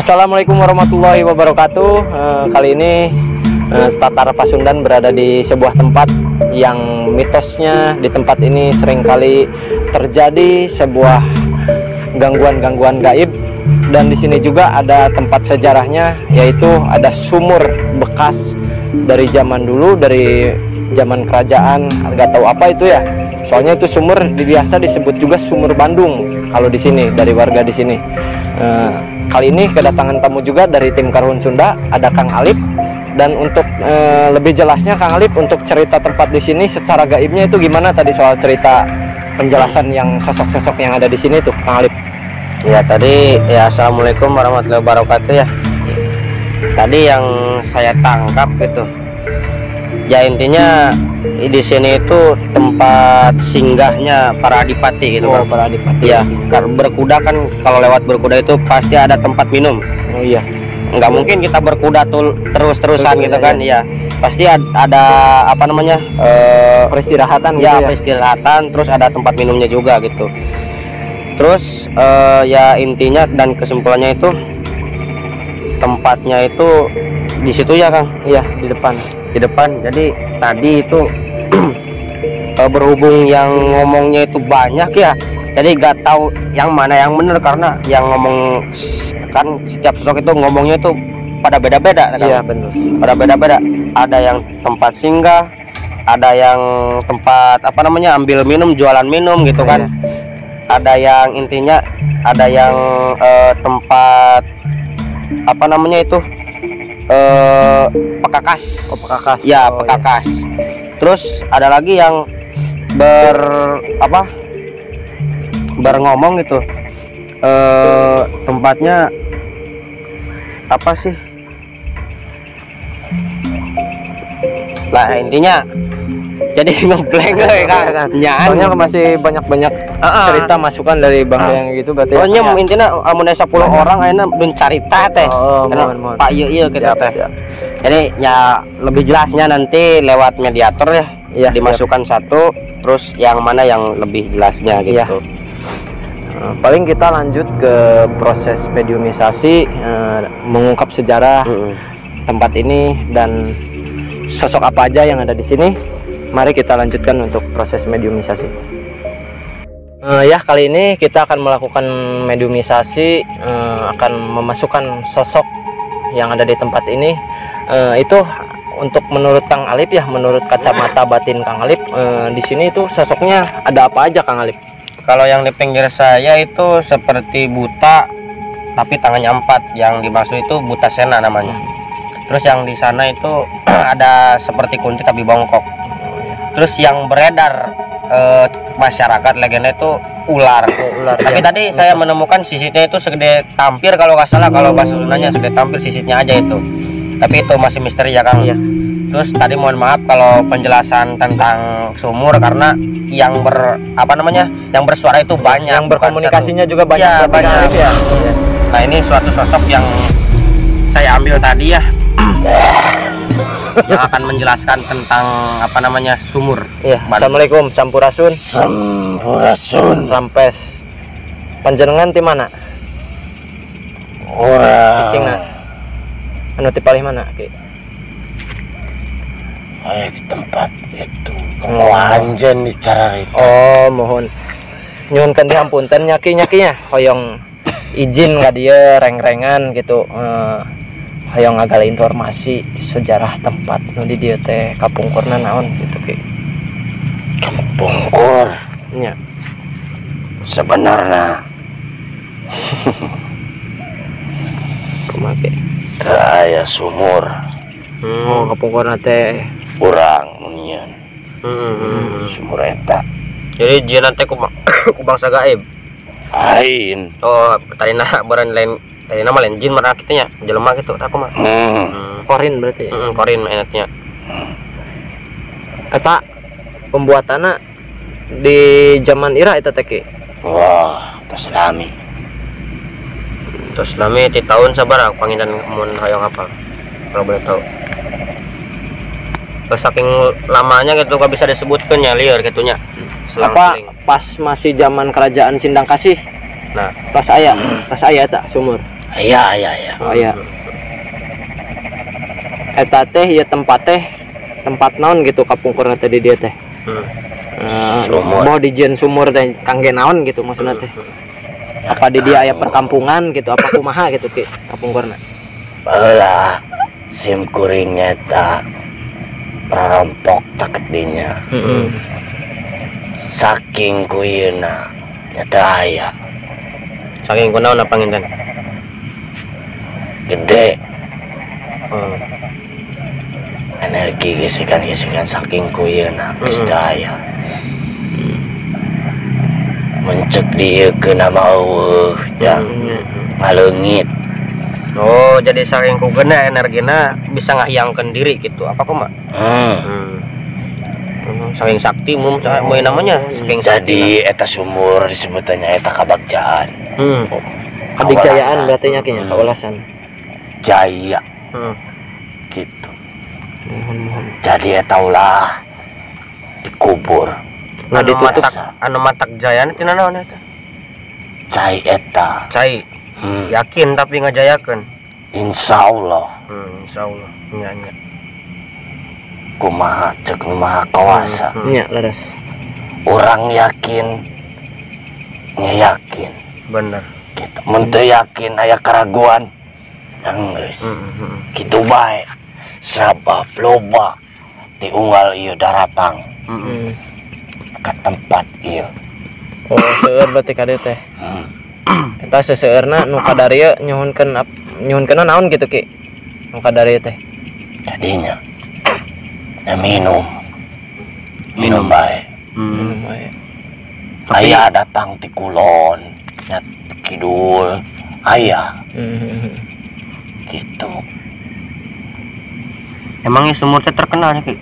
Assalamualaikum warahmatullahi wabarakatuh. Kali ini Tatar Pasundan berada di sebuah tempat yang mitosnya di tempat ini seringkali terjadi sebuah gangguan-gangguan gaib, dan di sini juga ada tempat sejarahnya, yaitu ada sumur bekas dari zaman dulu, dari zaman kerajaan, nggak tahu apa itu ya. Soalnya itu sumur biasa disebut juga sumur Bandung kalau di sini, dari warga di sini. Kali ini kedatangan tamu juga dari tim Karuhun Sunda, ada Kang Alip. Dan untuk lebih jelasnya Kang Alip, untuk cerita tempat di sini secara gaibnya itu gimana tadi soal cerita penjelasan yang sosok-sosok yang ada di sini tuh, Kang Alip? Ya tadi ya, assalamualaikum warahmatullahi wabarakatuh ya. Tadi yang saya tangkap gitu ya, intinya di sini itu tempat singgahnya para adipati gitu. Oh, para adipati. Ya, berkuda kan, kalau lewat berkuda itu pasti ada tempat minum. Oh iya. Nggak mungkin kita berkuda tuh terus-terusan gitu kan, iya. Pasti ada apa namanya? Peristirahatan ya, gitu ya. Peristirahatan, terus ada tempat minumnya juga gitu. Terus ya intinya dan kesimpulannya itu tempatnya itu di situ ya, Kang. Iya, di depan. Di depan. Jadi tadi itu berhubung yang ngomongnya itu banyak ya, jadi nggak tahu yang mana yang benar, karena yang ngomong kan setiap sosok itu ngomongnya itu pada beda-beda kan? Iya, benar. Pada beda-beda. Ada yang tempat singgah, ada yang tempat apa namanya ambil minum, jualan minum gitu kan. Iya. Ada yang intinya ada yang tempat apa namanya itu pekakas. Oh, pekakas. Ya, oh, pekakas. Iya. Terus ada lagi yang berngomong gitu. Tempatnya apa sih? Nah, intinya jadi ngeblank ya, Kang. Ya, soalnya masih banyak-banyak cerita masukan dari bang yang gitu berarti. Pokoknya ya, intinya amun 10 orang ayeuna mun carita teh. Oh, mohon. Pak ieu ieu gitu teh. Jadi ya lebih jelasnya nanti lewat mediator ya. Ya, dimasukkan siap. Satu, terus yang mana yang lebih jelasnya gitu. Ya. Paling kita lanjut ke proses mediumisasi, mengungkap sejarah tempat ini dan sosok apa aja yang ada di sini. Mari kita lanjutkan untuk proses mediumisasi. Ya, kali ini kita akan melakukan mediumisasi, akan memasukkan sosok yang ada di tempat ini. Itu untuk menurut Kang Alip ya, menurut kacamata batin Kang Alip, di sini itu sosoknya ada apa aja, Kang Alip? Kalau yang di pinggir saya itu seperti buta, tapi tangannya 4. Yang dimaksud itu buta sena namanya. Terus yang di sana itu ada seperti kunti tapi bongkok. Terus yang beredar masyarakat legenda itu ular. Oh, ular. Tapi ya, tadi saya menemukan sisitnya itu segede tampir kalau nggak salah, kalau bahasa Sundanya segede tampir sisitnya aja itu. Tapi itu masih misteri ya, Kang. Iya. Terus tadi mohon maaf kalau penjelasan tentang sumur, karena yang yang bersuara itu banyak, yang berkomunikasinya juga banyak ya, banyak. Ya. Nah, ini suatu sosok yang saya ambil tadi ya, yang akan menjelaskan tentang apa namanya sumur. Iya. Assalamualaikum, sampurasun. Sampurasun. Rampes. Panjenengan ti mana? Ora. Cicingna. Anu ti palih mana, Ki? Di tempat itu anjen di cararita. Oh, mohon nyuhunkeun dihampunten nya Ki, nya Ki nya, hoyong izin ka dieu reng-rengan gitu, hoyong ngagali informasi sejarah tempat nu di dieu teh kapungkurna naon gitu, Ki. Kapungkur nya sebenarnya kumaha, Ki? Teu aya sumur. Oh, kapungkurna teh urang munyeun. Sumur eta. Jadi jieunna teh ku bangsa gaib. Lain. Oh, tadina beureun lain, tadina mah lain jin mah kitu nya, jelema kitu tah kumaha. Korin berarti. Heeh, korin enaknya. Eta pembuatanna di zaman ira eta teh, Ki? Wah, tos lami. Tos lami ti tahun sabaraha panginten mun hoyong hafal? Kalau boleh tahu. Saking lamanya gitu gak bisa disebutkan ya, liar gitunya. Apa pas masih zaman kerajaan Sindang Kasih? Nah, tas aya tak sumur. Aya aya aya. Oh iya. Eta teh ieu tempat teh tempat naon gitu kapungkurna teh di dieu teh. Sumur. Mau dijieun sumur teh kangge naon gitu maksudna teh. Apa di dia aya perkampungan gitu apa kumaha gitu Ki kapungkurna? Baheula sim kuring nyata rarompok caket dinya. Saking kuyeuna nyata aya. Saking kunaon apa panginten? Gede. Energi gesekan-gesekan saking kuyeuna geus teu aya. Mencek dieu ke nama eueuh jang ngaleungit. Oh, jadi saking kugena energina bisa ngahiangkeun diri gitu. Apa kumaha? Saking sakti mun namanya saking jadi eta sumur disebutannya eta kabagjaan. Kabagjaan berarti nya kinya kawelasan. Jaya. Gitu. Mohon. Jadi eta ulah dikubur. Nggak ditutup. Anu matak jayana tina naon eta? Cai eta. Cai. Yakin tapi ngajayakeun. Insyaallah. Insyaallah. Nya nya. Kumaha cek nu maha kawasa. Nya leres. Urang yakin nya yakin. Bener. Gitu. Mun teu yakin aya keraguan. Geus. Kitu bae. Sabab loba ti unggal ieu daratang. Ke tempat ieu. Oh, seueur berarti ka dieu teh. Eta seseueurna nu kadarieu nyuhunkeun nyuhunkeunna naon gitu Ki? Nu kadarieu teh. Jadinya ya minum. Minum bae. Minum bae. Aya datang ti kulon, nya kidul, aya. Gitu. Emangnya sumur teh terkenal ya Ki?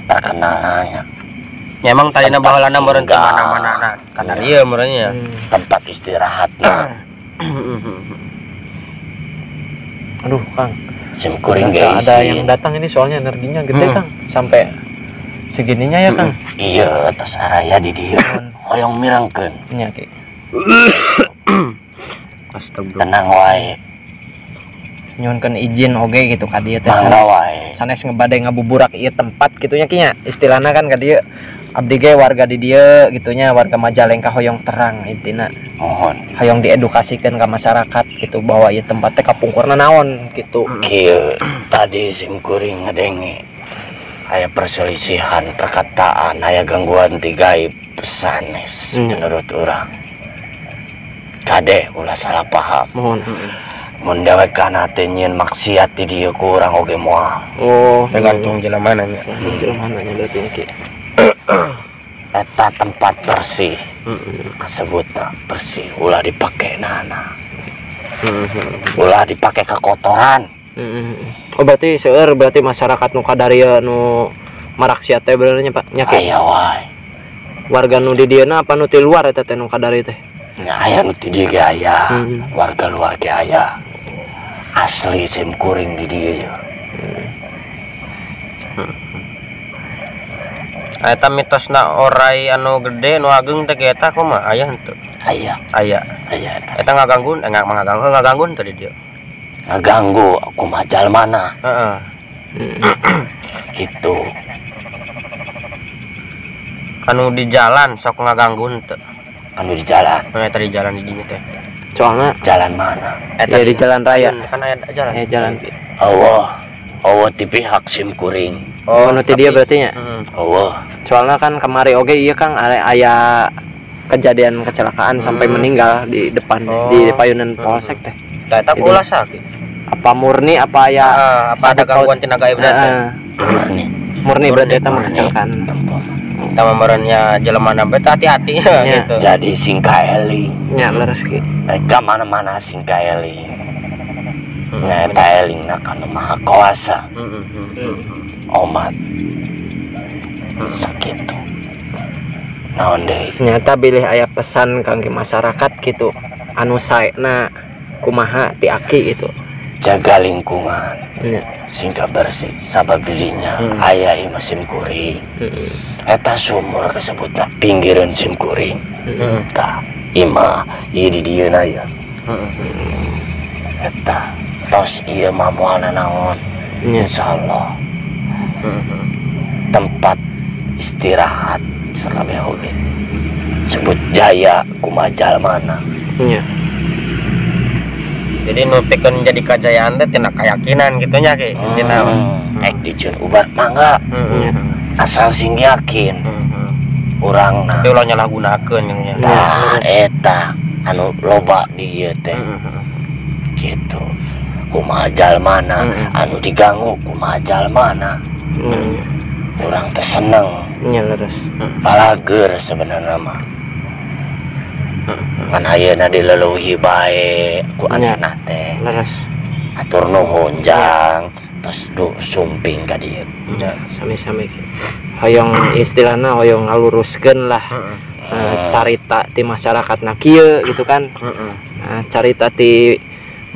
Terkenal nanya. Ya emang tadina baheulana meureun teh mana-mana nah, kana ieu meureun nya. Tempat istirahatna. Aduh, Kang. Sim kuring ge ada yang datang ini soalnya energinya gede, Kang. Sampai segininya ya, Kang. Iya, tos araya di dieu. Hoyong mirangkeun. Nya, Ki. Astagfirullah. Tenang wae. Nyuhunkeun izin oge gitu ka dieu teh. Mangga wae. Sanes ngebade ngabuburak ieu tempat kitu nya Ki nya. Istilahna kan ka dieu abdi ge warga di dieu gitunya, warga Majalengka hoyong terang intina. Mohon. Hoyong diedukasikeun ka masyarakat gitu bahwa ieu tempat teh kapungkurna naon gitu. Kieu tadi sim kuring ngadenge aya perselisihan perkataan, aya gangguan ti gaib sanes menurut urang. Kade ulah salah paham. Mohon. Mun dewekana teh nyieun maksiat di dieu ku urang oge moal. Oh, tergantung jelema nya. Jelema nya berarti Ki. Eta tempat bersih. Kasebutna bersih, ulah dipake nana. Ulah dipake kekotoran. Oh, berarti seueur berarti masyarakat nu kadarieu nu maraksiat teh bener nya Pak nya Ki. Aya wae. Warga nu di dieuna apa nu ti luar eta teh nu kadarieu teh? Nya aya nu ti dieu ge aya, warga luar ge aya. Asli sim kuring di dieu ya. Eta mitosna orai anu gede nu ageng teh eta kumaha aya henteu? Aya. Aya. Aya eta. Eta ngagangguun, ngagangguun tadi dieu. Ngaganggu kumaha jalmana. Heeh. Gitu. Anu di jalan sok ngagangguun teu? Anu di jalan. Eta di jalan di dinya teh. Soalnya jalan mana? Eta di jalan raya. Kan aya jalan. Ya jalan. Allah. Allah ti pihak sim kuring. Oh, nu ti dieu berarti nya. Allah. Soalnya kan kemari oge ieu Kang aya kejadian kecelakaan sampai meninggal di depan di payunan polsek teh. Tah eta ulah sakit. Apa murni apa aya apa ada gangguan tina gaib teh? Murni. Murni berarti eta mah kecelakaan. Tama meureunnya jelema na teh hati-hati gitu. Jadi sing kaeling. Nya leres Ki. Ka mana-mana sing kaeling. Nya eta elingna ka nu maha kuasa. Omat. Sakitu. Naon deui? Nyata bilih aya pesan kangge masyarakat gitu. Anu saena kumaha ti aki gitu. Jaga lingkungan. Nya. Singka bersih sabab dirinya aya imah sim kuring. Eta sumur kasebutna pinggireun sim kuring. Tah imah ieu di dieu na ya. Eta tos ieu mah moal nanaon. Insyaallah. Tempat istirahat sakabeh oge. Sebut jaya kumaha jalmana. Nya. Jadi nu pikeun jadi kajayaan teh tina keyakinan gitu nya Ki. Intina Ek diceun ubat mangga. Asal sing yakin. Urangna. Tapi ulah nyalahgunakeun nya. Tah eta anu loba di ieu teh. Gitu. Kumaha jalmana anu diganggu kumaha jalmana. Urang teh seneng. Nya leres. Palageur sebenarnya mah. Kan ayeuna dileleuhi bae ku anjeunna teh. Leres. Atur nuhun jang tos du sumping ka dieu. Nya sami-sami. Hoyong istilahna hoyong ngaluruskeun lah. Carita ti masyarakatna kieu gitu kan. Carita ti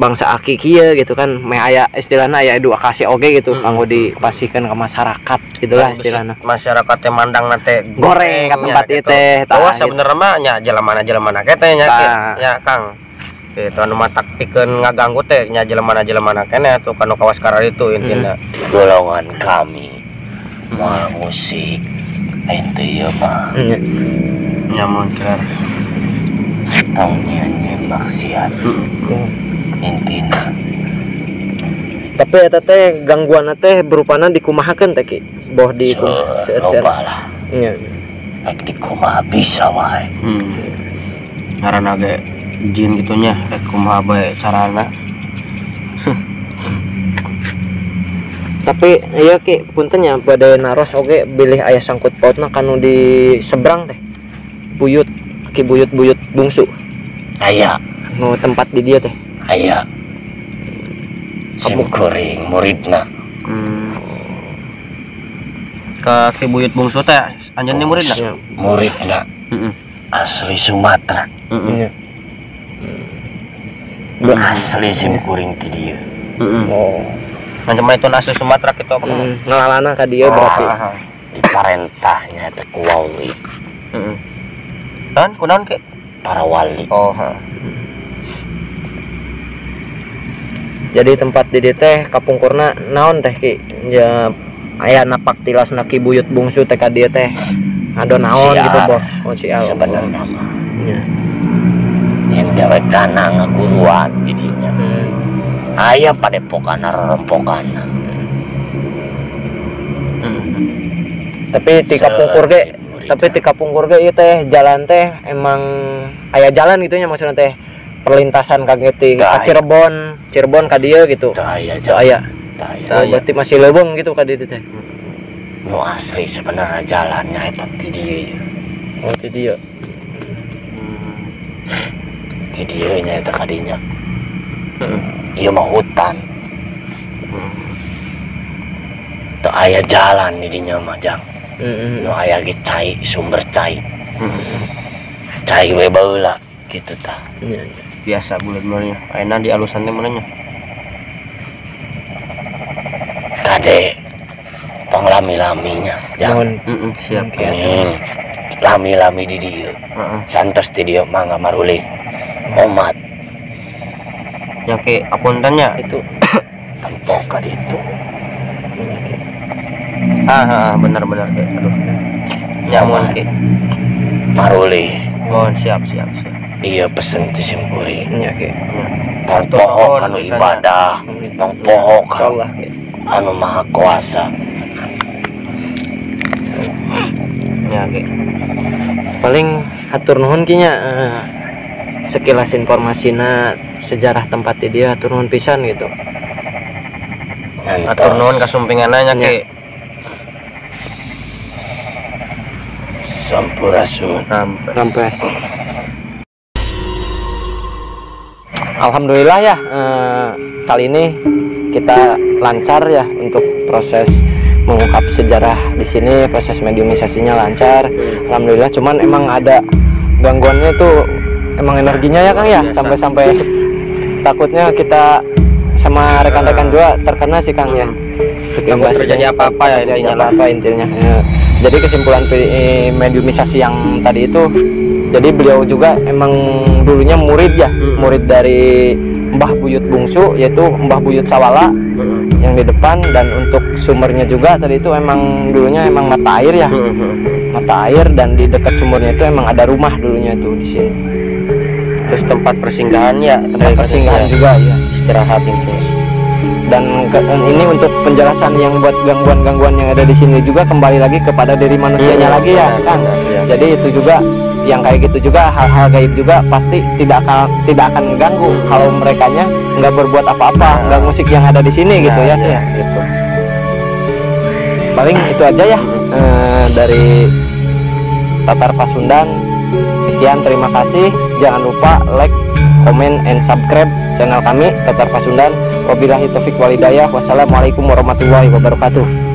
bangsa aki kieu gitu kan. Meh aya istilahna aya edukasi oge gitu kanggo dipasihkeun ke masyarakat gitulah istilahna. Masyarakat teh mandangna teh goreng ka tempat ieu teh. Oh sebenarnya mah nya jelemana-jelemana ke teh nya nya Kang. Gitu anu matak pikeun ngaganggu teh nya jelemana-jelemana keneh atuh kanu kawas kararitu intina. Di golongan kami moal musik ente ieu mah. Nya mun kira. Tong nyeun maksiat. Intina. Tapi eta teh gangguanna teh berupana dikumahakeun teh Ki? Boh di seueur-seueur. Loba lah. Nya. Rek dikumaha bisa wae. Ngaranna ge jin kitu nya, rek kumaha bae carana. Tapi ieu Ki, punten nya bade naros oge bilih aya sangkut pautna kanu di seberang teh. Buyut, Ki buyut-buyut bungsu. Aya. Nu tempat di dieu teh. Aya. Sim kuring muridna. Ka Ki Buyut Bungsu teh anjeun muridna? Muridna. Asli Sumatera. Asli sim kuring ti dieu. Oh. Anjeun mah itu asli Sumatera kitu apa? Ngalalana ka dieu berarti. Diparentahnya teh ku wali. Naon kunaon Ki? Para wali. Oh, heeh. Jadi tempat di dieu teh kapungkurna naon teh Ki? Ya aya napak tilasna Ki Buyut Bungsu teh ka dieu teh. Ado naon gitu boh. Oh sial. Sebenarnya mah. Nya. Yen dewekana ngaguruan di dinya. Aya padepokana rerempokana. Tapi ti kapungkur ge, tapi ti kapungkur ge ieu teh jalan teh emang aya jalan gitu nya maksudna teh. Perlintasan kangge ti ka Cirebon, Cirebon ka dieu gitu. Teu aya. Teu aya. Oh, berarti masih leuweung gitu ka dieu teh. Nu asli sebenarnya jalannya eta ti dieu. Oh, ti dieu. Ti dieu nya eta ka dinya. Ieu mah hutan. Teu aya jalan di dinya mah jang. Nu aya ge cai, sumber cai. Cai we baheula gitu tah. Iya. Biasa bulan mulanya. Ayeuna di alusan teh mulanya. Kade tong lami-laminya. Mohon. Siap. Amin. Lami-lami di dieu. Santos di dieu mangga marulih. Omat. Nya Ki, apunten nya itu. Tempok ka ditu. Ah, benar-benar Ki. Aduh. Nya mohon Ki. Marulih. Mohon siap, siap, siap. Iya pesen ti sim kuring. Nya Ki. Tong poho kanu ibadah, tong poho kanu anu maha kuasa. Nya Ki. Paling hatur nuhun Ki nya sekilas informasina sejarah tempat di dieu hatur nuhun pisan gitu. Hatur nuhun kasumpinganna nya Ki. Sampurasun. Rampes. Alhamdulillah ya, kali ini kita lancar ya untuk proses mengungkap sejarah di sini, proses mediumisasinya lancar. Alhamdulillah, cuman emang ada gangguannya tuh emang energinya ya Kang ya, sampai-sampai takutnya kita sama rekan-rekan juga terkena sih Kang ya. Takut terjadi apa-apa ya intinya. Apa intinya. Ya. Jadi kesimpulan mediumisasi yang tadi itu Jadi beliau juga emang dulunya murid ya, murid dari Mbah Buyut Bungsu, yaitu Mbah Buyut Sawala yang di depan. Dan untuk sumbernya juga tadi itu emang dulunya emang mata air ya, mata air, dan di dekat sumurnya itu emang ada rumah dulunya tuh di sini. Terus tempat persinggahan ya, tempat persinggahan juga ya, istirahat itu. Dan ini untuk penjelasan yang buat gangguan-gangguan yang ada di sini juga kembali lagi kepada diri manusianya lagi ya, kan. Jadi itu juga yang kayak gitu juga, hal-hal gaib juga pasti tidak akan mengganggu kalau merekanya nggak berbuat apa-apa, nggak ngusik yang ada di sini gitu ya. Ya, gitu. Paling itu aja ya dari Tatar Pasundan. Sekian, terima kasih. Jangan lupa like, comment, and subscribe channel kami, Tatar Pasundan. Wabillahi taufik walhidayah. Wassalamualaikum warahmatullahi wabarakatuh.